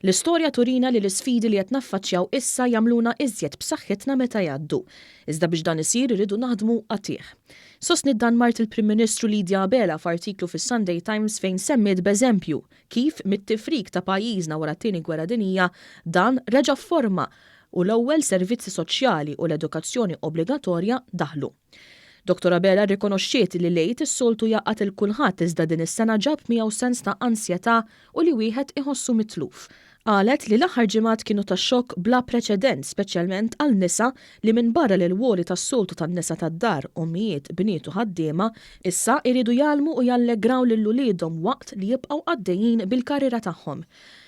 L-istorja turina li l-isfidi li qed naffaċċjaw issa jagħmluna iżjed b'saħħitna meta jgħaddu. Iżda biex dan isir irridu naħdmu qatigħ. Sostniet dan mart il-Prim Ministru Lydia Abela f'artiklu fis-Sunday Times fejn semmiet b'eżempju kif mit-tifrik ta' pajjiżna wara t-Tieni Gwerra Dinjija dan reġa' fforma u l-ewwel servizzi soċjali u l-edukazzjoni obbligatorja daħlu. Dottor Abela rrikonoxxiet li l-Għid is-soltu jgħaqqad 'il kulħadd iżda din is-sena ġab miegħu sens ta' ansjetà u li wieħed iħossu mitluf. Qalet li l-aħħar ġimgħat kienu ta' xokk bla preċedent speċjalment għal nisa li minbarra l-irwoli tas-soltu tan-nisa tad-dar, ommijiet, bniet u ħaddiema, issa jridu jgħallmu u jallegraw lil uliedhom waqt li jibqgħu għaddejjin bil-karriera tagħhom.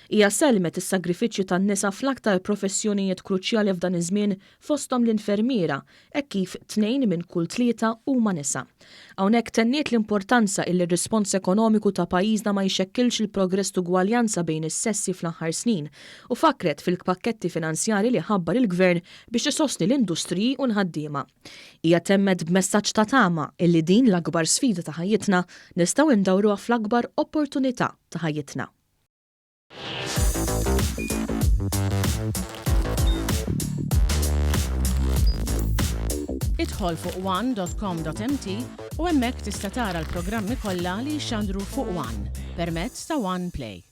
Hija sellmet is-sagrifiċċju tan-nisa fl-aktar professjonijiet kruċjali f'dan iż-żmien fosthom l-infermiera, hekk kif tnejn minn kull tlieta huma nisa. Hawnhekk tenniet l-importanza illi r-rispons ekonomiku ta' pajjiżna ma jxekkilx il-progress t'ugwaljanza bejn is-sessi fl-aħħar snin u fakkret fil-pakketti finanzjarji li ħabbar il-Gvern biex isostni l-industriji u l-ħaddiema. Hija temmet b'messaġġ ta' tama illi din l-akbar sfida ta' ħajjitna nistgħu ndawruha fl-akbar opportunità ta' ħajjitna. Idħol fuq one.com.mt u hemmhekk tista' tara l-programmi kollha li jixxandru fuq One permezz ta' One Play.